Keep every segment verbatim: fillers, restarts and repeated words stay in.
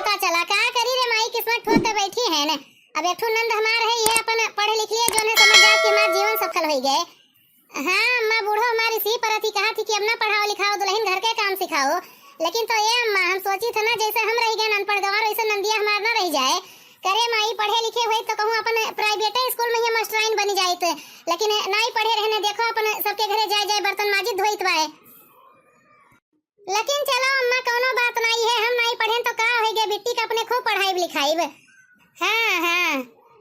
पता चला का करी रे माई, किस्मत ठोक के बैठी है न। अब एक ठो नंद हमार है, ये अपन पढ़ लिख लिए, जौन है समझ जात कि हमार जीवन सफल होई गए। हाँ अम्मा, बूढ़ो हमार इसी पर अथी कहा थी कि अब ना पढ़ाओ लिखाओ, दुल्हन घर के काम सिखाओ। लेकिन तो ये अम्मा, हम सोची थे ना, जैसे हम रह गए अनपढ़ गंवार, वैसे नंदिया हमार ना रह जाए। करे माई, पढ़े लिखे होई तो कहूँ अपन प्राइवेटे स्कूल में ये मास्टराइन बनी जाइत, लेकिन नाई पढ़े रहने। देखो अपन सबके घरे जाए जाए बर्तन माजित धोइत बाए। लेकिन चलो अम्मा, कौनो बात नाई है, हम नाई पढ़ेन तो का होई गे, बिट्टी का अपने खूब पढ़ाई लिखाई। हाँ हाँ,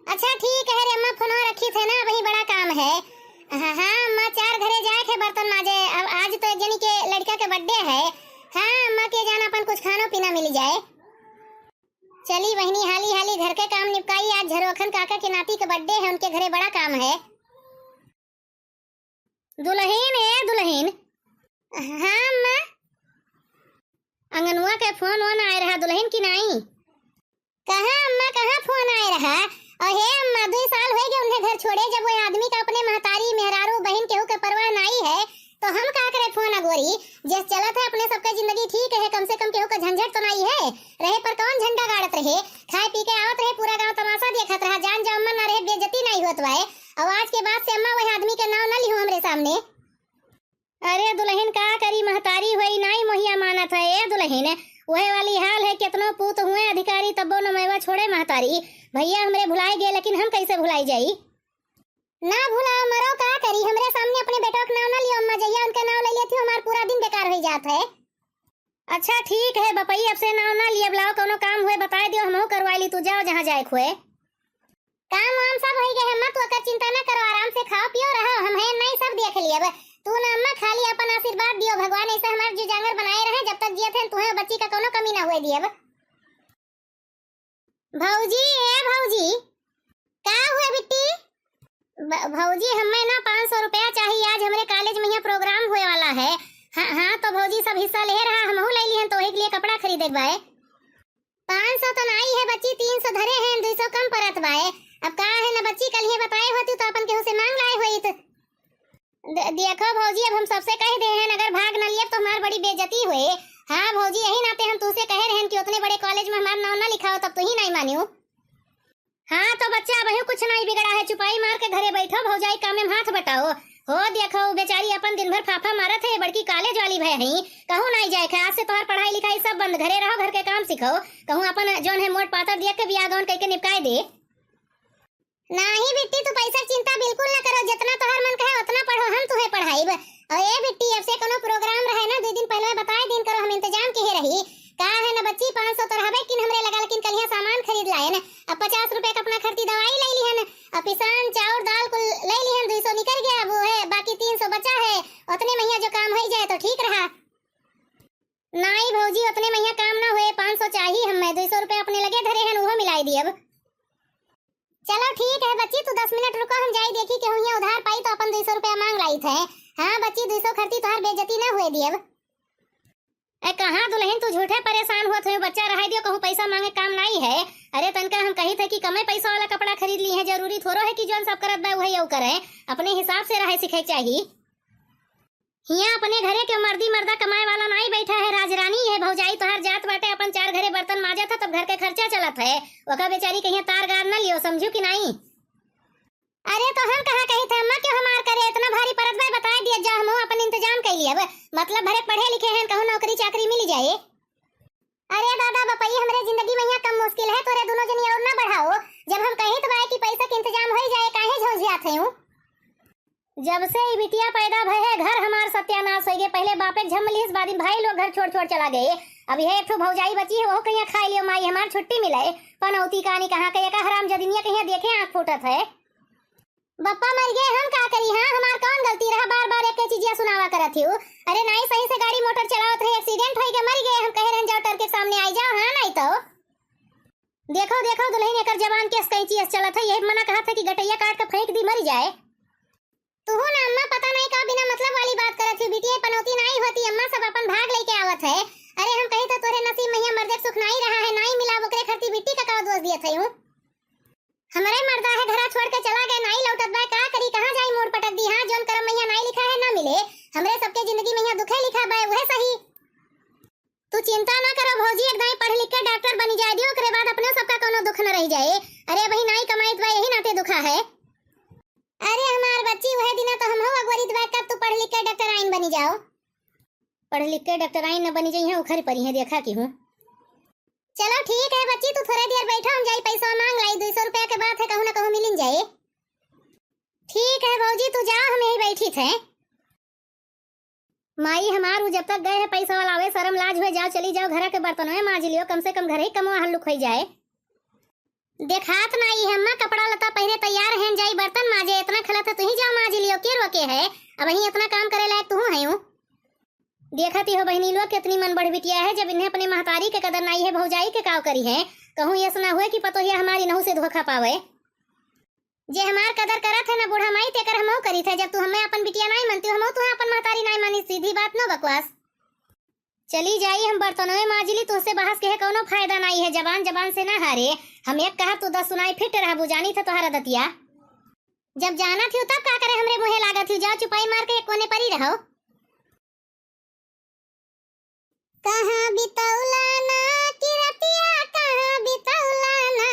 अच्छा ठीक है रे अम्मा, फोनवा रखी थे ना, वही बड़ा काम है। हाँ हाँ अम्मा, चार घरे जाए के बर्तन माजे। अब आज तो एक जनी के लड़का के बर्थडे है। हाँ अम्मा, के जाना अपन कुछ खानो पीना मिल जाए। चली बहिनी, हाली हाली घर के काम निपटाई, आज झरोखन काका के नाती के बर्थडे है, उनके घरे बड़ा काम है। दुल्हन, ए दुल्हन। हाँ अम्मा। अंगनुआ के फोन वोन आए रहा दुल्हन की नाई? कहाँ अम्मा, कहाँ फोन आए रहा? और हे अम्मा, दुई साल होई गए उन्हें घर छोड़े, जब वो आदमी का अपने महतारी, मेहरारू, बहिन केहू के परवाह नाई है, तो हम का करे फोन अगोरी? जे चलत है अपने सबके जिंदगी ठीक है, कम से कम केहू का झंझट तो नाई है। रहे पर कौन झंडा गाड़त रहे, खाए पी के आवत रहे, पूरा गांव तमाशा देखत रहा, जान जाओ अम्मा ना रहे, बेइज्जती नाई होत बाए। और आज के बाद से अम्मा वह आदमी के नाव ना लिहो हमरे सामने। अरे दुल्हन का करी, महतारी होई नाई मोहिया मानत है। ए दुल्हन, वहे वाली हाल है, कितनो पूत हुए अधिकारी तब्बो न मैवा छोड़े महतारी। भैया हमरे भुलाई गए, लेकिन हम कैसे भुलाई जाई? ना भुलाओ मरो, का करी, हमरे सामने अपने बेटवा के नाव ना लियो अम्मा, जहिया उनके नाव ले लेती हो, हमार पूरा दिन बेकार हो जात है। अच्छा ठीक है बपई, अब से नाव ना लियब, लाओ कौनो काम हुए बताए दियो, हमहू करवाई ली, तू जाओ जहाँ जाए खुए। काम वाम सब होई गए अम्मा, तू ओकर चिंता ना करो, आराम से खाओ पियो रहो, हम हैं नहीं सब देख लियब। तू ना अम्मा खाली अपन आशीर्वाद दियो भगवान, ऐसे हमार जी जांगर बनाए रहे, जब तक जियत हैं तुहें बच्ची का कौनो कमी ना हुए दियब। भौजी, ए भौजी। का हुए बिट्टी? ब-, भौजी, हमें ना पाँच सौ रुपया चाहिए, आज हमरे कॉलेज में यहाँ प्रोग्राम हुए वाला है। हाँ, हाँ, तो भौजी सब हिस्सा ले रहा, हमहू ले लिहन, तो वही के लिए कपड़ा खरीदे के बाए। पाँच सौ तो नाई है बच्ची, तीन सौ धरे हैं, दुई सौ कम परत बाए। अब का है ना बच्ची, कल ही बताए होती तो अपन केहू से मांग लाए होइत। द-, देखो भौजी, अब हम सबसे कह दे हैं, अगर भाग न लियब तो हमार बड़ी बेइज्जती हुए। हाँ भौजी, यही नाते हम तुमसे कहे रहन कि उतने बड़े कॉलेज में हमार नाव ना लिखाओ, तब तू ही नहीं मानियो। हाँ तो बच्चा, अबहियो कुछ नहीं बिगड़ा है, चुपाई मार के घरे बैठो, भौजाई काम में हाथ बटाओ। हो देखो, बेचारी अपन दिन भर फाफा मारत है, बड़की कॉलेज वाली भय है, कहूँ नहीं जाए है। आज से तोहर पढ़ाई लिखाई सब बंद, घरे रहो, घर के काम सीखो, कहूँ अपन जौन है मोट पातर दिया के बियाह गौन कह के निपकाए दे। नाही बिट्टी, तू पैसा के चिंता बिल्कुल ना करो, जितना तोहार मन कहे उतना पढ़ो, हम तुहे पढ़ाइब। और ए बिट्टी, अब से कोनो प्रोग्राम रहे ना, दो दिन पहले बताए दिन करो, हम इंतजाम किहे रही। का है ना बच्ची, पाँच सौ तो रहबे किन हमरे लगा, लेकिन कलिया सामान खरीद लाए ना, अब पचास रुपया का अपना खर्ची दवाई ले लिहन, अब पिसान, चाउर, दाल कुल ले लिहन, दो सौ निकल गया, अब वो है, बाकी तीन सौ बचा है, उतने महिया जो काम हो जाए तो ठीक रहा। नाई भौजी, उतने महिया काम ना हुए, पाँच सौ चाही हमें, दो सौ रुपया अपने लगे धरे हन, उहो मिलाई दियब। चलो ठीक है बच्ची, तू दस मिनट रुको, हम जाई देखी केहू हियाँ उधार पाई तो अपन दो सौ रुपया मांग लाई थे। हाँ बच्ची, दो सौ खर्ची तोहार बेइज्जती ना हुए दियब। ए कहाँ दुल्हन, तू झूठे परेशान होत हो, बच्चा रहाई दियो, कहूँ पैसा मांगे काम नाई है। अरे तनका हम कही थे कि कमे पैसा वाला कपड़ा खरीद ली है, जरूरी थोड़ो है कि जौन सब करत बा वही यऊ करे, अपने हिसाब से रहे सीखे के चाही। हियाँ अपने घरे के मर्दी मर्दा कमाए वाला नाई बैठा है, राजरानी है। भौजाई तोहार जात बाटे, अपन चार घरे बर्तन माजत है, तब घर के खर्चा चलत है। ओका बेचारी कहिया तार गार न लियो, समझू कि नाई? अरे तो हम कहाँ कही थे अम्मा, क्यों हमार करे इतना भारी परत बा, बताए दिया जा, हम अपन इंतजाम कर लियब। मतलब भरे पढ़े लिखे हैं, कहूँ नौकरी चाकरी मिल जाए। अरे दादा बपई, हमरे जिंदगी में यहाँ कम मुश्किल है, तोरे दोनों जनी और ना बढ़ाओ। जब हम कही तो बाय कि पैसा के इंतजाम हो जाए, काहे झौझियात है हूँ? जब से ई बिटिया पैदा भय है, घर हमार सत्यानाश होई गए। पहले बापे के झम लिहिस, बाद में भाई लोग घर छोड़ छोड़ चला गए। अब यह एक ठो भौजाई बची है, वो कहिया खाए लियो माई हमार छुट्टी मिले। पनौती कानी कहाँ के, एका हराम जदिनिया कहिया देखे आँख फूटत है। बप्पा मर गए, हम का करी? हाँ, हमार कौन गलती रहा, बार बार एक चीजिया सुनावा करत ही। अरे नाई, सही से गाड़ी मोटर चलावत रहे, एक्सीडेंट होई के मर गए। हम कहे रहन जाओ ट्रक के सामने आई जाओ, हाँ नाई तो। देखो देखो दुल्हन, एकर जबान के कैंची अस चलत है, यही मना कहत है कि गटैया काट के फेंक दी, मर जाए। तू ना अम्मा, पता नहीं का बिना मतलब वाली बात करत ही। बिटिया पनौती नाई होती अम्मा, सब अपन भाग लेके आवत है। अरे हम कही तो तोरे नसीब में यहाँ मर्दे के सुख नाई रहा है, नाई मिला, ओकरे खरती बिट्टी का का दोष दियत है हूँ? हमरे मर्दा है घरा छोड़ के चला गए, नाई लौटत बा, का करी, कहाँ जाई, मोड़ पटक दी। हाँ, जौन करम मैया नाई लिखा है ना मिले, हमरे सबके जिंदगी में यहाँ दुखे लिखा बा, वह सही। तू चिंता ना करो भौजी, एक दाई पढ़ लिख के डॉक्टर बनी जाए। मास्टराइन न बनी जइहें, उखरि परिहें, देखा कि हूँ। चलो ठीक है बच्ची, तू थोरे देर बैठो, हम जाई पैसा माँग लाई, दुइ सौ रुपया के बात है, कहूँ न कहूँ मिलिन जाए। ठीक है भौजी, तू जाओ, हम यहीं बैठी थे। माई हमार, उ जब तक गए हैं पैसा वाला आवे, शर्म लाज हुए, जाओ चली जाओ, घरा के बर्तनवे माँज लियो, कम से कम घरे ही कमवा हल्लुक होइ जाए। देखात नाई है अम्मा, कपड़ा लत्ता पहिरे तैयार हैं, जाई बर्तन माँजे, एतना खेलत है तुहीं जाओ माँज लियो, के रोके है? अबहीं एतना काम करे लायक तुहूँ हयू। देखत ही हो बहिनी लोग, केतनी मन बढ़ बिटिया है, जब इन्हें अपने महतारी के कदर नाई है, भौजाई के काव करिहें? कहूँ यस ना हुए कि पतोहिया हमार इनहू से धोखा पावे। जे हमार कदर करत है ना बूढ़ा माई, तेकर हमहू करित है। जब तू हमें अपन बिटिया नाई मनती, हमहू तुहें अपन महतारी नाई मानी। सीधी बात, नो बकवास। चली जाई, हम बर्तनवे माँज ली, तुहसे बहस के है कौनो फायदा नाई है। जबान जबान से ना हारे, हम एक कहब तू दस सुनाई, फिट रहबू, जानी थे तोहार आदतिया। जब जानत ही तब का करे हमरे मुँहे लागत ही, जाओ चुपाई मार के एक कोने परी रहो। कहाँ बितौला ना कि रतिया, कहाँ बितौला ना,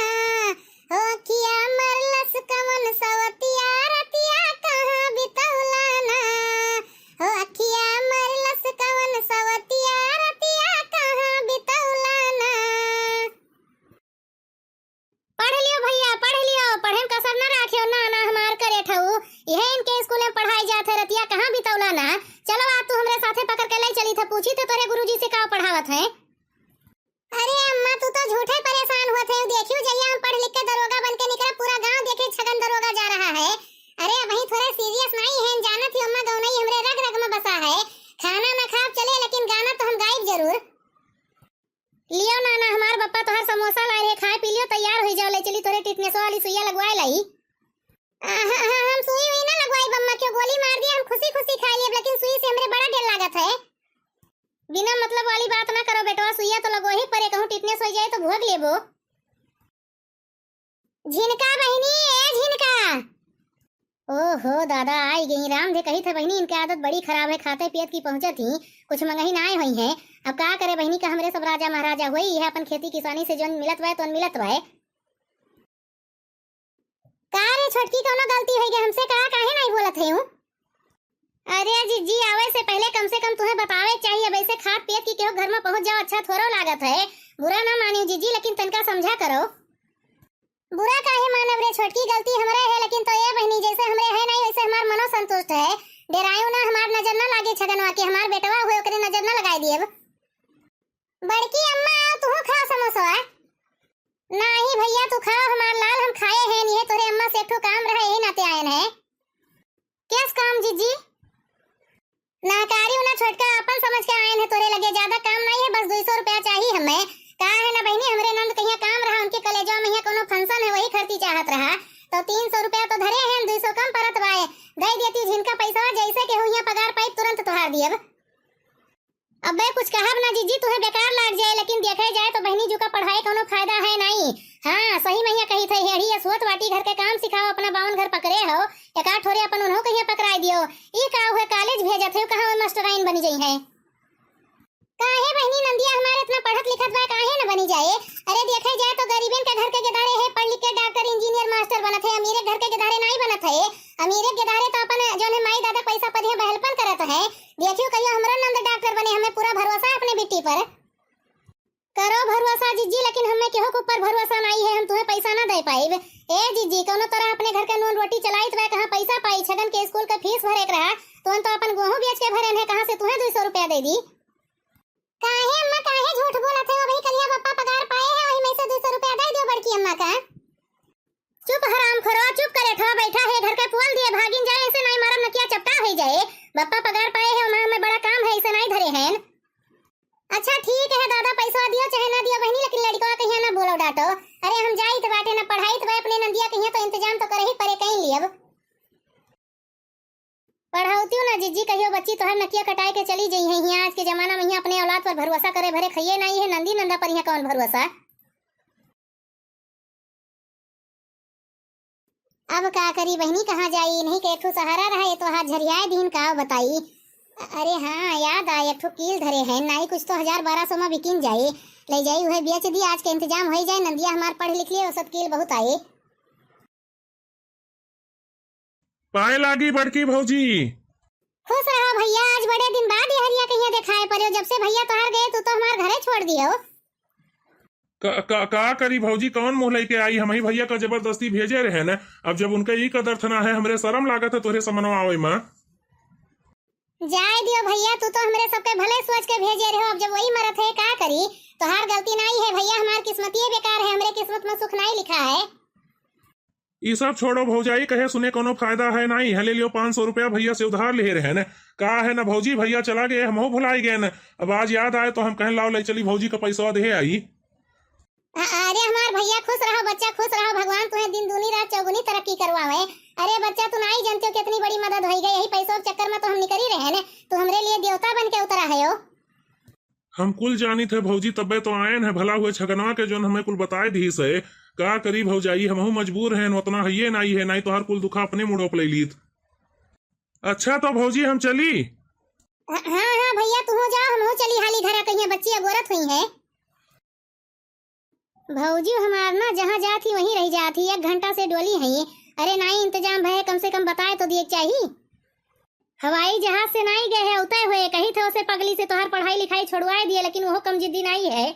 हो अखिया मरलस कवन सवतिया, रतिया कहाँ बितौला ना, हो अखिया मरलस कवन सवतिया, रतिया कहाँ बितौला ना। पढ़ लियो भैया, पढ़ लियो, पढ़े में कसर न राखियो, ना, ना हमार करे ठऊ, इहे इनके स्कूल में पढ़ाई जात है, रतिया कहाँ बितौला ना। चलो आज तू हमरे साथे पकड़ के ले चली थे, पूछी थे तोरे गुरुजी से का पढ़ावत है। अरे अम्मा, तू तो झूठे परेशान होत है, देखियो जहिया हम पढ़ लिख के दरोगा बन के निकला, पूरा गांव देखे छगन दरोगा जा रहा है। अरे अबहीं थोड़ा सीरियस नाई है, जानत ही अम्मा, गौनई हमरे रग रग में बसा है। खाना ना खाब चले, लेकिन गाना तो हम गाइब जरूर। लियो नाना, हमार बप्पा तोहार समोसा लाए रहे, खाए पी लियो, तैयार हुई जाओ, ले चली तोरे टिटनेसो वाली सुइया लगवाए लाई। आहा, आहा, हम सुई हुई ना लगवाई बम्मा, क्यों गोली मार दिया, हम खुशी खुशी खाए लिए, लेकिन सुई से हमरे बड़ा डर लागत है। बिना मतलब वाली बात ना करो बेटवा, सुइया तो लगो ही परे, कहूँ टिटनेस हो जाए तो भोग लेबो। झिनका बहिनी, ए झिनका। ओहो दादा, आई गई। राम धे कही था बहिनी, इनके आदत बड़ी खराब है, खाते पियत की पहुँचत ही, कुछ मंगही ना आए हुई हैं। अब का करे बहिनी, का हमरे सब राजा महाराजा हुए, यह अपन खेती किसानी से जोन मिलत बाय, तोन मिलत बाय। का रे छोटकी, कौनो गलती होइ गए हमसे, का काहे नहीं बोलत है हूँ? अरे जिज्जी, आवे से पहले कम से कम तुहें बतावे के चाहिए। अब ऐसे खात पियत की केहू घर में पहुंच जाओ, अच्छा थोड़ो लागत है। बुरा ना मानियो जिज्जी, लेकिन तनका समझा करो। बुरा काहे मानब रे छोटकी, गलती हमरे है, लेकिन तो ए बहिनी, जैसे हमरे है नहीं, वैसे हमार मनो संतुष्ट है। डेरायो ना, हमार नजर ना लागे छगनवा के, हमार बेटवा हुए, ओकरे नजर ना लगाए दियब। बड़की अम्मा, आओ तुहू खाओ समोसवा। नाही भैया, तू खाओ हमार लाल, हम खाए हैं नहीं, तोरे अम्मा से एक ठो काम रहा, यही नाते आयन है। केस काम जिज्जी? नाकारी उना छोटका, अपन समझ के आयन है तोरे लगे, ज्यादा काम नहीं है, बस दुई सौ रुपया चाहिए हमें। का है ना बहिनी, हमरे नंद कहिया काम रहा, उनके कलेजवा में यहाँ कोनो फंक्शन है, वही खर्ची चाहत रहा, तो तीन सौ रुपया तो धरे हैं, दुई सौ कम परत बाए, दे देती झिनका पैसा, जैसे के हुइया पगार पाई तुरंत तोहार दियब। अबे कुछ कहब ना जिज्जी, तुहे बेकार लाग जाए, लेकिन देखे जाए तो बहिनी जू का पढ़ाई कोनो फायदा है नहीं। हाँ, सही में हिया कही थे, हेड़ी असोत बाटी घर के काम सिखाओ, अपना बावन घर पकड़े हो, एका ठोरे अपन उन्हों कहिया पकड़ाई दियो। ई का हुए, कॉलेज भेजत है, कहाँ हुए मास्टराइन बनी जई है? काहे बहिनी नंदिया हमारे इतना पढ़त लिखत बा, काहे न बनी जाए? अरे देखे जाए तो गरीबन के घर के गेदारे है, पढ़ लिख के डॉक्टर, इंजीनियर, मास्टर बनत है, अमीरे घर के गेदारे नहीं बनत है। अमीरे गेदारे तो अपन जौन है माई दादा पैसा पदिया बहलपन करत है। देखियो कहियो हमरो नंद डॉक्टर बने, हमें पूरा भरोसा है अपने बेटी पर। करो भरोसा जिज्जी, लेकिन हमें केहू के ऊपर भरोसा नहीं है, हम तुहे पैसा ना दे पाइब। ए जिज्जी, कोनो तरह अपने घर के नून रोटी चलाइत बा, कहाँ पैसा पाई? छगन के स्कूल के फीस भरे के रहा, तो हम तो अपन गेहूं बेच के भरे हैं, कहाँ से तुहे दुई सौ रुपया दे दी? काहे अम्मा, काहे झूठ बोलत है? अबही कलिया बप्पा पगार पाए है, वही में से दुई सौ रुपया दे दियो बड़की अम्मा का। चुप हराम खोरवा, चुप करे ठवा बैठा है, घर के पोल दिए भागिन जाए, ऐसे नहीं मारब नकिया चपटा हो जाए। बप्पा पगार पाए है, वहाँ में बड़ा काम है, ऐसे नहीं धरे हैं। अच्छा ठीक है दादा, पैसा दियो चाहे ना दियो बहिनी, लेकिन लड़कवा कहिया ना बोलो डांटो। अरे हम जाइत बाटे ना पढ़ाइत बा, अपने नंदिया कहिया तो इंतजाम तो करे ही परे कहीं लियब। पढ़ौतियो ना जिज्जी, कहियो बच्ची तोहर नकिया कटाए के चली जई है। हियाँ आज के जमाना में हियाँ अपने औलाद पर भरोसा करे भरे खइये नाई है, नंदी नंदा पर हियाँ कौन भरोसा? अब का करी बहिनी, कहाँ जाई? इन्हीं के एक ठो सहारा रहा, ये तो हाथ झरियाए दीन, का बताई। अरे हाँ, याद आए, एक ठो कील धरे हैं, नाई कुछ तो हजार बारह सौ में बिकिन जाई, ले जाई, उहे बेच दी, आज के इंतजाम हो जाए, नंदिया हमार पढ़ लिख लिए, औसत कील बहुत आई। पाए लागी बड़की भौजी। खुश रहो भइया, आज बड़े दिन बाद यहरिया कहिया देखाए पड़े हो। जब से भइया तोहार गए, तू तो हमार घरे छोड़ दियो। का, का, का करी भौजी, कौन मुँह लइके आई? हमही भइया का जबरदस्ती भेजे रहे न। अब जब उनका ई कदर थना है, हमरे शरम लागत है तोहरे समनवा आवे मा। जाए दियो भइया, तू तो हमरे सबके भले सोच के भेजे रहो। अब जब वही मरत है, का करी? तोहार गलती नाई है भइया, हमार किस्मतिये बेकार है, हमरे किस्मत मा सुख नाई लिखा है। ई सब छोड़ो भौजाई, कहे सुने कोनो फायदा है नाई। हले लियो पाँच सौ रुपया भइया से उधार लिहे रहे न। का है न भौजी, भइया चला गए, हमहू भुलाई गए न। अब आज याद आए तो हम कहन लाओ ले चली भौजी का पैसवा देहे आई। अ-, अरे हमार भइया खुश रहो, बच्चा खुश रहो, भगवान तुहे दिन दूनी रात चौगुनी तरक्की करवावे। अरे बच्चा तू नाई जानते हो कितनी बड़ी मदद होई गई, यही पैसों के चक्कर मा तो हम निकरी रहे न, तू हमरे लिए देवता बन के उतरा है हो। हम कुल जानित है भौजी, तब्बे तो आयन है, भला हुए छगनवा के जोन हमें कुल बताए दीस है। का करी भौजाई, हमहू मजबूर हैं, ओतना हइये नाई है, नाई तोहार कुल दुखा अपने मुड़ो पे ले लीत। अच्छा तो भौजी हम चली। हाँ, हाँ भइया, तू हो जा, हमहू चली हाली घरा, कहिया बच्ची अगोरत हुई है। भौजी हमार ना जहाँ जात ही वहीं रह जात ही, एक घंटा से डोली है। अरे नाई इंतजाम भये, कम से कम बताए तो दिए के चाही। हवाई जहाज से नाई गए है, उतरे हुए कही थे उसे पगली से तोहार पढ़ाई लिखाई छोड़वाए दिए, लेकिन वो कम जिद्दी नाई है।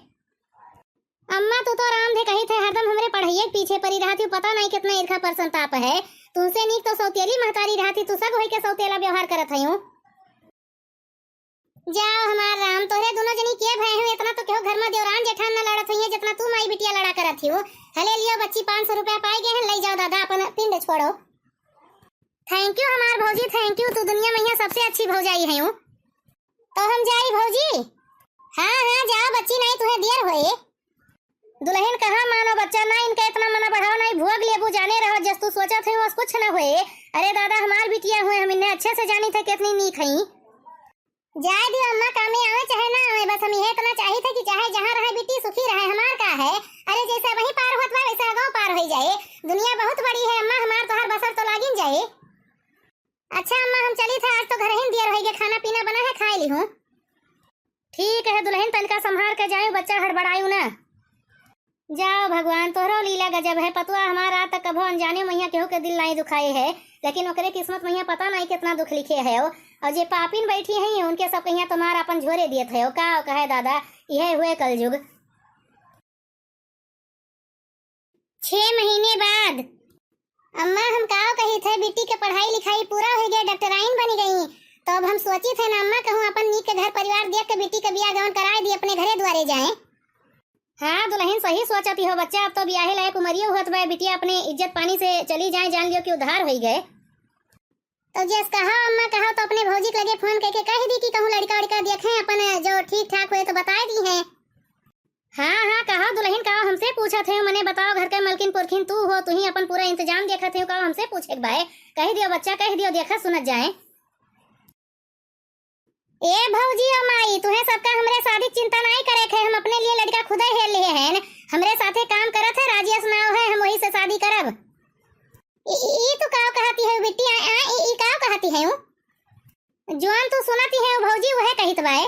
अम्मा तू तो राम धे कही थे हरदम हमरे पढ़ाइये के पीछे पड़ी रहत ही, पता नाई कितना ईर्खा पर संताप है। तुमसे नीक तो सौतेली महतारी रहत ही, तू सग होई के सौतेला व्यवहार करत हयूँ। जाओ हमार राम, तोहरे दुनो जनी के भय हैं, इतना तो केहू घर मा देवरान जेठान न लड़त होइहें, जितना तू माई बिटिया लड़ा करत हियो। हले लियो बच्ची, पाँच सौ रुपया पाए गए हैं, लई जाओ दादा, अपन पिंड छोड़ो। Thank you हमार भौजी, thank you, तू दुनिया मा यहाँ सबसे अच्छी भौजाई है। तो हम जाई भौजी? हाँ, हाँ, जाओ बच्ची, नाई तुहे देर होए। दुलहिन कहाँ मानो बच्चा, ना इनका इतना मना बढ़ाओ, ना ही भोग लेबू, जाने रहो जस तू सोचत है बस कुछ ना होए। अरे दादा, हमार बिटिया हुए, हम इन्हें अच्छे से जानी थे कितनी नीक हई। जाए दियो अम्मा, कामे आवे चाहे ना आवे, बस हम इहे इतना चाही थे कि चाहे जहाँ रहे बिट्टी सुखी रहे, हमार का है। अरे जैसे वहीं पार होत बा वैसे आगाऊ पार होई जाए, दुनिया बहुत बड़ी है अम्मा, हमार तोहार बसर तो लागिन जाए। अच्छा अम्मा, हम चली थे, आज तो घर ही देर होई गए, खाना पीना बना है, खाए ली हूँ। ठीक है दुलहिन, तनिका संभार के जायू, बच्चा हड़बड़ायू ना। जाओ भगवान, तोहरो लीला गजब है। पतुआ हमार आज तक कभो अनजाने मइया केहू के दिल नाई दुखाए है, लेकिन ओकरे किस्मत मइया पता नाई कितना दुख लिखे है। और जे पापिन बैठी हैं, उनके सब कहिया तुम्हार अपन झोरे दियत है। का कहे दादा, यह हुए कलयुग। छह महीने बाद। अम्मा, हम काव कही थे, बिट्टी के पढ़ाई लिखाई पूरा हो गया, डॉक्टराइन बनी गई, तो अब हम सोची थे ना अम्मा, कहूँ अपन नीक के घर परिवार देख के बिट्टी के बियाह गवन कराए दी, अपने घरे द्वारे जाए। हाँ दुलहिन, सही सोचती हो बच्चा, अब तो बियाहे लायक उमरियो होत बा, बिटिया अपने इज्जत पानी से चली जाए, जान लियो कि उद्धार होई गए। तो जस कहा अम्मा, कहा तो अपने भौजी के लगे फोन करके कह दी कि कहूँ लड़का उड़का देखे अपन, जो ठीक ठाक हुए तो बताए दी है। हाँ, हाँ, कहा दुलहिन, कहा हमसे पूछत है, मने बताओ घर के मलकिन पुरखिन तू हो, तू ही अपन पूरा इंतजाम देखत है, कहा हमसे पूछे के बाए, कह दियो बच्चा, कह दियो, देखत सुनत जाए। ए भौजी ओ माई, तुहे सबका हमरे शादी के चिंता नाई करे के है, हम अपने लिए लड़का खुदे हेर लिए हैं। हमरे साथे काम करत है, राजेश नाव है, हम वही से शादी करब। ई, ई, ई तू काव कहती है बिट्टी? आ, आ, ई, ई काव कहती है? जौन तू सुनती है भौजी, वह कहित बाए।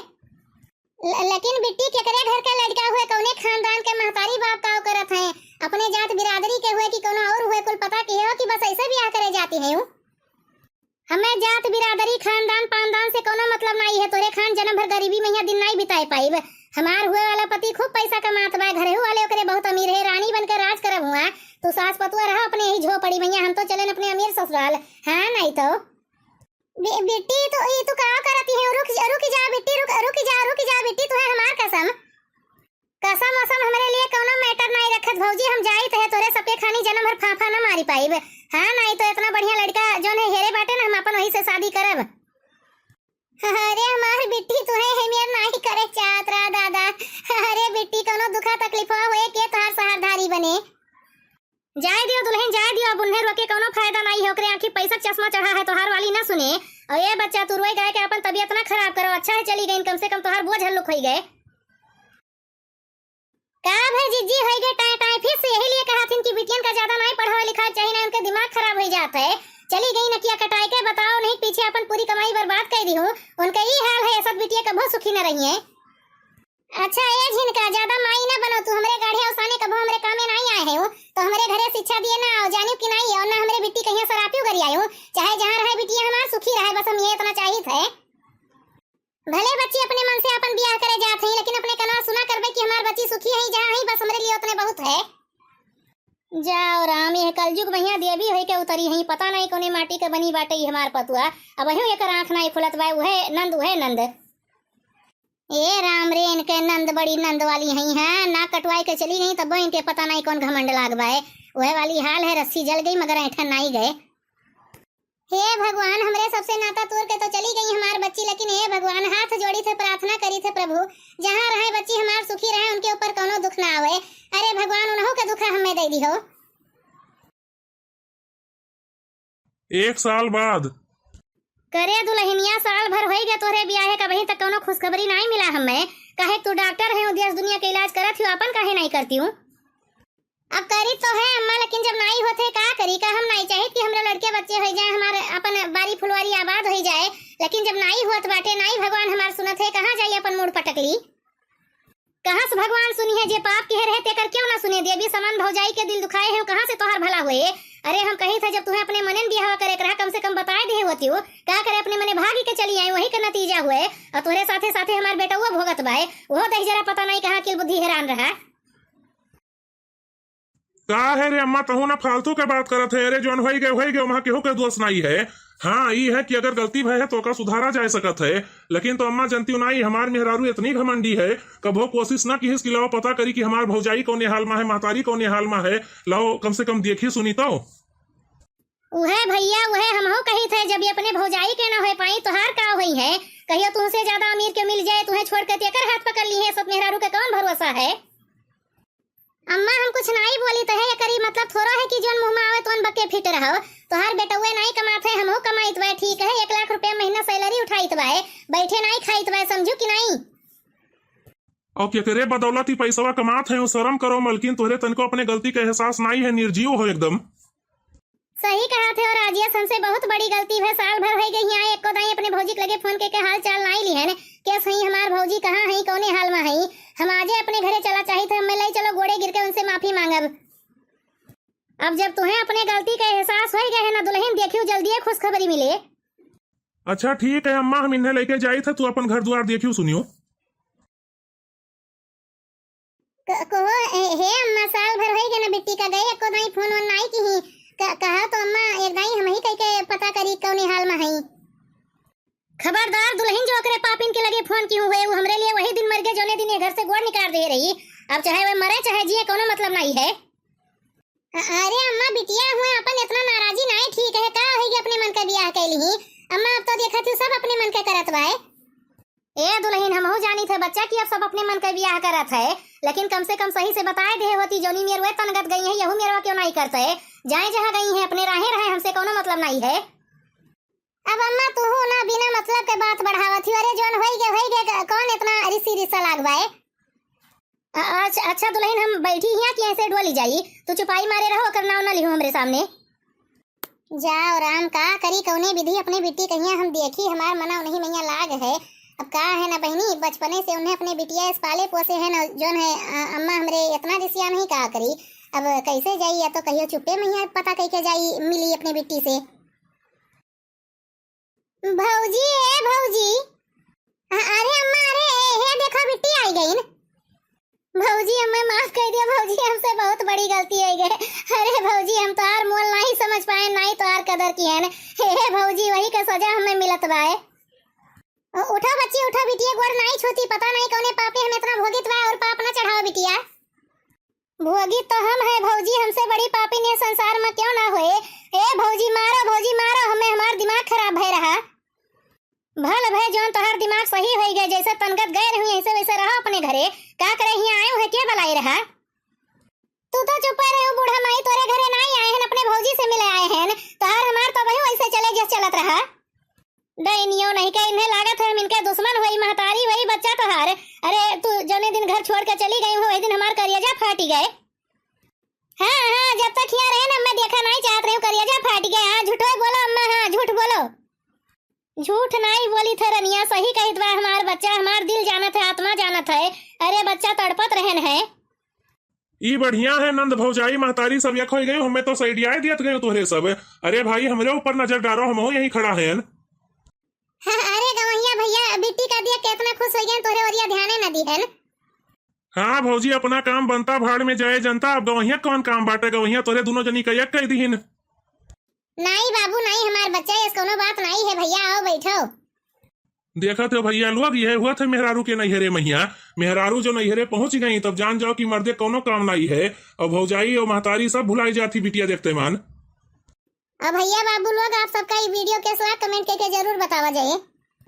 ल-, लेकिन बिट्टी केकरे घर के लड़का हुए, कौने खानदान के महतारी बाप काव करत हैं? अपने जात बिरादरी के हुए कि कौनो और हुए, कुल पता किहे हो कि बस ऐसे बियाह करे जाती है? हमें जात बिरादरी, खानदान पानदान से कोनो मतलब नाई है। तोरे खान जन्म भर गरीबी में यहाँ दिन नाई बिताए पाइब। हमार हुए वाला पति खूब पैसा कमात बा, घरहू वाले ओकरे बहुत अमीर है, रानी बन के राज करब हुआ। तू सास पतुआ रहा अपने यही झोपड़ी में, यहाँ हम तो चलेन अपने अमीर ससुराल। हाँ, नाई तो। बे-, बेटी, तू, ई तू का करती है? रुक, रुक जा बेटी, रुक, रुक जा, रुक जा बेटी, तू है हमार कसम। कसम वसम हमरे लिए कौनो matter नाई रखत भौजी, हम जाइत है तोरे सबके खानी जन्म भर फांफा न मारी पाइब। हाँ, नाई तो इतना बढ़िया लड़का जौन है हेरे बाटे ना, हम अपन वही से शादी करब। अरे हमार बिट्टी, तुहे हेमियर नाई करे चाहत रहा दादा। अरे बिट्टी, कौनो दुखा तकलीफवा होए के तोहार सहारधारी बने। जाए दियो दुलहिन, जाए दियो, अब उन्हें रोके कौनो फायदा नाई है, ओकरे आँखी पैसा के चश्मा चढ़ा है, तोहार वाली ना सुने। और ये बच्चा, तू रोए गाए के अपन तबीयत ना खराब करो, अच्छा है चली गई, कम से कम तोहार बोझ हल्लुक होई गए। का भे जिज्जी, होई गए टाई टाई फिर से? यही लिए कहा थिन कि बिटियन का ज्यादा नाई पढ़ावे लिखावे चाहिए, ना उनके दिमाग खराब हो जात है। चली गई नकिया कटाए के, बताओ नहीं पीछे अपन पूरी कमाई बर्बाद कर दी हूँ। उनका ई हाल है, ऐसा बिटिया कभो सुखी न रही है। अच्छा ए झिनका, ज्यादा माई ना बनो तू, हमरे गाढ़े औसाने कभो हमरे कामे नाई आए हैं, तो हमरे घरे शिक्षा दिए ना आओ, जानियो कि नाई है, और ना हमरे बिट्टी कहिया सरापियो करी आयो, चाहे जहाँ रहे बिटिया हमार सुखी रहे, बस हम ये इतना चाहिए थे। भले बच्ची अपने मन से अपन बियाह करे जात हई, लेकिन अपने कनवा सुना करबे कि हमार बच्ची सुखी हई, जहाँ हई बस हमरे लिए उतने बहुत है। जाओ राम, यह कलयुग में यहाँ देवी होई के उतरी हई, पता नहीं कौने माटी के बनी बाटे ई हमार पतुआ। अबहियों एकर आँख नाई खुलत बा, उहे नंद, उहे नंद। ए राम रे, इनके नंद बड़ी नंद वाली हई हैं, नाक कटवाई के चली गई तब इनके पता नाई कौन घमंड लाग बाए। उहे वाली हाल है, रस्सी जल गई मगर ऐठन नाई गए। हे भगवान, हमरे सबसे नाता तोड़ के तो चली गई हमार बच्ची, लेकिन हे भगवान, हाथ जोड़ी थे, प्रार्थना करी थे प्रभु, जहाँ रहे बच्ची हमार सुखी रहे, उनके ऊपर कौनो दुख ना आवे। अरे भगवान, उन्हों के दुख हमें दे दिहो। एक साल बाद। करे दुल्हनिया, साल भर होई गए तोहरे बियाहे का, अबहीं तक कौनो खुशखबरी नाई मिला हमें। काहे तू डॉक्टर है, देश दुनिया के इलाज करत हो, अपन काहे नाई करती हूँ? अब करी तो है अम्मा, लेकिन जब नाई होत है का करी? का हम नाई चाहित कि हमरे लड़के बच्चे होई जाए, हमारे अपन बारी फुलवारी आबाद होई जाए, लेकिन जब नाई होत बाटे, नाई भगवान हमार सुनत है, कहाँ जाई अपन मूड़ पटक ली? कहाँ से भगवान सुनी है, जे पाप किहे रहे तेकर क्यों ना सुने? देवी समान भौजाई के दिल दुखाए है, कहाँ से तोहार भला होए? अरे हम कही थे जब तुम्हें अपने मने बियाह करे के रहा, कम से कम बताए दे होती हो, का करे अपने मने भागी के चली आई, वही का नतीजा हुए। और तोहरे साथे साथे हमार बेटउआ भोगत बाए, वो दही जरा पता नहीं कहाँ की बुद्धि हैरान रहा। का है रे अम्मा, तहू ना फालतू के बात करत है। अरे जौन होई गए, होई गए, वहाँ केहू के दोष नाई है। हाँ, ई है कि अगर गलती भय है तो ओका सुधारा जा सकत है, लेकिन तो अम्मा जनती नाई, हमार मेहरारू इतनी घमंडी है, कभो कोशिश ना किहिस कि लाओ पता करी कि हमार भौजाई कौने हाल में है, महतारी कौने हाल में है, लाओ कम से कम देखी सुनी तो। उहे भैया, उहे हमहू कही थे, जब ये अपने भौजाई के ना होए पाई, तोहार का होई है? कहियो तुमसे ज्यादा अमीर के मिल जाए, तुम्हें छोड़ के तेकर हाथ पकड़ ली है, सब मेहरारू के कौन भरोसा है? अम्मा, हम कुछ नाई बोली त है, एकरी मतलब थोड़ो है कि जौन मुँह में आवे तौन बके फिट रहो। तोहार बेटउए नाई कमात है, हमहू कमाइत बाए, ठीक है, एक लाख रुपया महीना salary उठाइत बाए, बैठे नाई खाइत बाए, समझू कि नाई? और केकरे बदौलत ही पैसवा कमात है, शर्म करो मलकिन, तोहरे तनको अपने गलती के एहसास नाई है, निर्जीव हो एकदम। सही कहा थे और राजेश, हमसे बहुत बड़ी गलती है। साल भर होई गई यहाँ, एको दाई अपने भौजी के लगे फोन के, के हाल चाल नाई लिहन। के सही हमार भौजी कहाँ हई, कौने हाल में हई? हम आजे अपने घरे चला चाहित है, हमें ले चलो, गोड़े गिर के उनसे माफी मांगब। अब जब तुम्हें अपने गलती का एहसास होई गए है ना दुल्हन, देखियो जल्दी खुशखबरी मिले। अच्छा ठीक है अम्मा, हम इन्हें लेके जाइत है, तू अपन घर द्वार देखियो सुनियो। क-, कहो, ए, हे अम्मा, साल भर होई गए ना बिट्टी का गए, एको दाई फोन वोन नाई किही। क-, कहा तो अम्मा, एक दाई हम ही कह के पता करी कौने हाल में हई। खबरदार दुल्हन जो ओकरे पापिन के लगे फोन किहू हुए, वो हमरे लिए वही दिन मर गए जौने दिन ये घर से गोड़ निकाल दे रही। अब चाहे वह मरे चाहे जिए, कौनो मतलब नाई है। अ-, अरे अम्मा, बिटिया हुए अपन इतना नाराजी नाई ठीक है, का होई गए अपने मन का बियाह कैली ही? अम्मा, अब तो देखा तू सब अपने मन का करत बाए। ए दुल्हन, हमहू जानी थे बच्चा कि अब सब अपने मन का बियाह करत है, लेकिन कम से कम सही से बताए दे होती, जौनी मेर वे तनगत गई है, यहू मेरवा क्यों नाई करते? जाए जहाँ गई है, अपने राहे रहे, हमसे कौनो मतलब नाई है। अब अम्मा, तू ना बिना मतलब के बात बढ़ावत ही। अरे जौन होई गए, होई गए, क-, कौन इतना रिसी रिसा लाग बाए? अ-, अच्छा, अच्छा दुल्हन, हम बैठी हियाँ कि ऐसे डोली जाई? तू चुपाई मारे रहो, ओकर नाव ना लिहो हमरे सामने। जाओ राम, का करी कौने विधि अपने बिट्टी कहिया हम देखी, हमार मना उन्हीं मैया लाग है। अब का है ना बहिनी, बचपने से उन्हें अपने बिटिया इस पाले पोसे है ना, जौन है, अ-, अम्मा हमरे इतना रिसिया नहीं का करी। अब कैसे जाई, या तो कहियो चुप्पे मैया पता कह के जाई, मिली अपने बिट्टी से। भौजी, ए भौजी। अ-, अरे अम्मा, अरे, ए, हे देखो बिट्टी आई गईन। भौजी, हमें माफ कर दिया भौजी, हमसे बहुत बड़ी गलती हो गई। अरे भौजी, हम तोहार मोल नहीं समझ पाए, नहीं तोहार कदर किहन। हे, हे भौजी, वही का सजा हमें मिलत बाए। उ-, उठो बच्ची, उठो बिटिया, गोड़ नहीं छूती, पता नहीं कौने पापे हम इतना भोगित बा और पाप ना चढ़ाओ बिटिया। भोगी तो हम है भौजी, हमसे बड़ी पापिन ये संसार में क्यों ना होए। ए भौजी मारो, भौजी मारो, हमें हमार दिमाग खराब भय रहा। भल भय जौन तोहार दिमाग सही होई गए, जैसे तनगत गए रहू ऐसे वैसे रहो अपने घरे। का करे हियाँ आयो है, के बलाए रहा? तू तो चुप रहे हो बूढ़ा माई, तोरे घरे ना आए हैं, अपने भौजी से मिले आए हैं। तोहार हमार तो वही वैसे चले जैसे चलत रहा। डैनियो नहीं के इन्हें लागत है, हम इनके दुश्मन हुई, महतारी वही बच्चा तोहार। अरे तू जौने दिन घर छोड़ के चली गई हो, वही दिन हमार करियजा फाटी गए। हाँ, हाँ, जब तक हियाँ रहे ना, मैं देखा नहीं चाहत रही हूँ, करियजा फाटी गए। हाँ, झूठो बोलो अम्मा, हाँ, झूठ बोलो। झूठ नहीं बोली थे रनिया, सही कहित बा हमार बच्चा, हमार दिल जानत है, आत्मा जानत है। अरे बच्चा तड़पत रहन है। ई बढ़िया है, नंद भौजाई महतारी सब एक होई गई, हमें तो सैडियाए दियत गए तोहरे सब। अरे भाई, हमरे ऊपर नजर डारो, हमहू यहीं खड़ा हैं। अरे गवैया भैया, बिट्टी का दिया केतना खुश होइ गए, तोहरे ओरिया ध्याने न दिहन। हाँ भौजी, अपना काम बनता, भाड़ में जाए जनता। अब गवहिया कौन काम बाटे, गवहिया तोहरे दुनो जनी का एक कइ दिहिन। नाई बाबू नाई, हमार बच्चा, ऐस कौनो बात नाई है भैया, आओ बैठो। देखत हो भैया लोग, यह हुआ थे मेहरारू के नैहरे महिया। मेहरारू जो नैहरे पहुँच गई, तब जान जाओ कि मर्दे कौनो काम नाई है। और भौजाई और महतारी सब भुलाई जाती बिटिया देखते मान। और भैया बाबू लोग, आप सबका ई video कैस लाग, comment करके जरूर बतावा जाए।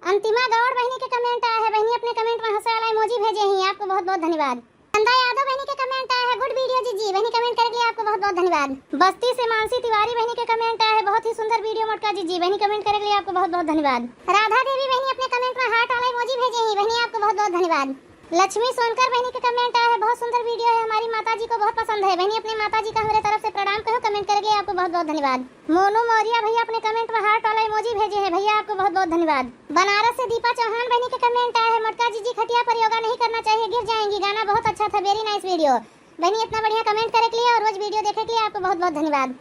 अंतिमा गौड़ बहिनी के comment आया है, बहिनी अपने comment में हंसे वाला emoji भेजे हैं, आपको बहुत बहुत धन्यवाद। चंदा यादव बहिनी के comment आया है, good video जीजी, बहिनी comment करे के लिए आपको बहुत बहुत धन्यवाद। बस्ती से मानसी तिवारी बहिनी के comment आया है, बहुत ही सुंदर video मोटका जीजी, बहिनी comment करे के लिए आपको बहुत बहुत धन्यवाद। राधा देवी बहिनी अपने comment में heart वाला emoji भेजे हैं, बहिनी आपको बहुत बहुत धन्यवाद। लक्ष्मी सोनकर बहिनी के comment आया है, बहुत सुंदर video है, हमारी माता जी को बहुत पसंद है, बहिनी अपने माता जी का हमारे तरफ से प्रणाम कहो, comment करे के लिए आपको बहुत बहुत धन्यवाद। मोनू मौर्या भैया अपने comment में heart वाला emoji भेजे हैं, भैया आपको बहुत बहुत धन्यवाद। बनारस से दीपा चौहान बहिनी के comment आया है, मोटका जीजी खटिया पर योगा नहीं करना चाहिए, गिर जाएंगी, गाना बहुत अच्छा था, very nice video। बहिनी इतना बढ़िया comment करे के लिए और रोज video देखे के लिए आपको बहुत बहुत धन्यवाद।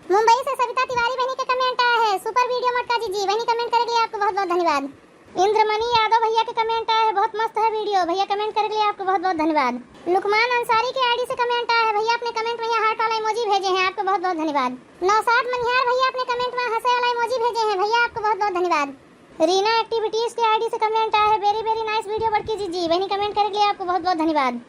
मुंबई से सविता तिवारी बहिनी के comment आया है, super video मोटका जीजी, बहिनी comment करे के लिए आपको बहुत बहुत धन्यवाद। इंद्रमणि यादव भैया के comment आया है, बहुत मस्त है video, भैया comment करे के लिए आपको बहुत बहुत धन्यवाद। लुकमान अंसारी के ID से comment आया है, भैया अपने comment में यहाँ heart वाला emoji भेजे हैं, आपको बहुत बहुत धन्यवाद। नौशाद मनिहार भैया अपने comment में हंसे वाला emoji भेजे हैं, भैया आपको बहुत बहुत धन्यवाद। रीना activities के ID से comment आया है, very very nice video बड़की जीजी, बहिनी comment करे के लिए आपको बहुत बहुत धन्यवाद।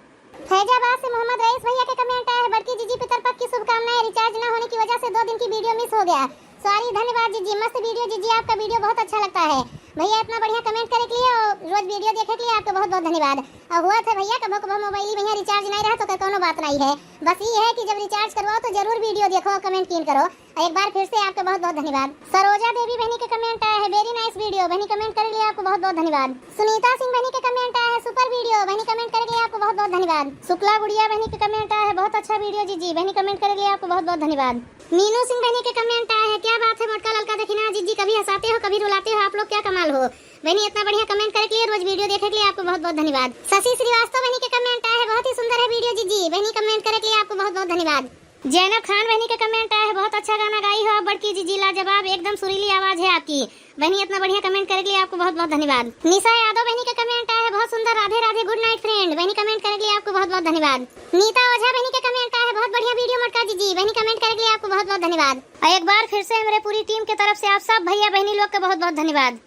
फैजाबाद से मोहम्मद रईस भैया के comment आया है, बड़की जीजी पितरपक्ष की शुभकामनाएं, recharge ना होने की वजह से दो दिन की video miss हो गया, sorry। धन्यवाद जीजी, मस्त video जीजी, आपका video बहुत अच्छा लगता है। भैया इतना बढ़िया comment करे के लिए और रोज video देखे के लिए आपका बहुत बहुत धन्यवाद। और हुआ था भैया कबो कबो mobile में यहाँ recharge नहीं रहा तो का कौनो बात नहीं है, बस ये है कि जब recharge करवाओ तो जरूर video देखो और comment कीन करो। एक बार फिर से आपका बहुत बहुत धन्यवाद। सरोजा देवी बहिनी के comment आया है, very nice video, बहिनी comment करे के लिए आपको बहुत बहुत धन्यवाद। सुनीता सिंह बहिनी के comment आया है, super video, बहिनी comment करे के लिए आपको बहुत बहुत धन्यवाद। शुक्ला गुड़िया बहिनी के comment आया है, बहुत अच्छा video जीजी, बहिनी comment करे के लिए आपको बहुत बहुत धन्यवाद। मीनू सिंह बहिनी के comment आया है, क्या बात है मोटका ललका दखिना जीजी, कभी हंसाते हो कभी रुलाते हो, आप लोग क्या कमाल हो। बहिनी इतना बढ़िया comment करे के लिए, रोज video देखे के लिए आपको बहुत बहुत धन्यवाद। शशि श्रीवास्तव बहिनी के comment आया है, बहुत ही सुंदर है video जीजी, बहिनी comment करे के लिए आपको बहुत बहुत धन्यवाद। जैनब खान बहिनी के comment आया है, बहुत अच्छा गाना गाई हो आप बड़की जीजी, लाजवाब, एकदम सुरीली आवाज है आपकी। बहिनी इतना बढ़िया comment करे के लिए आपको बहुत बहुत धन्यवाद। निशा यादव बहिनी के comment आया है, बहुत सुंदर, राधे राधे, good night friend, बहिनी comment करे के लिए आपको बहुत बहुत धन्यवाद। नीता ओझा बहिनी के comment आया है, बहुत बढ़िया video मोटका जीजी, बहिनी comment करे के लिए आपको बहुत बहुत धन्यवाद। और एक बार फिर से हमारे पूरी team के तरफ से आप सब भैया बहिनी लोग के बहुत बहुत धन्यवाद।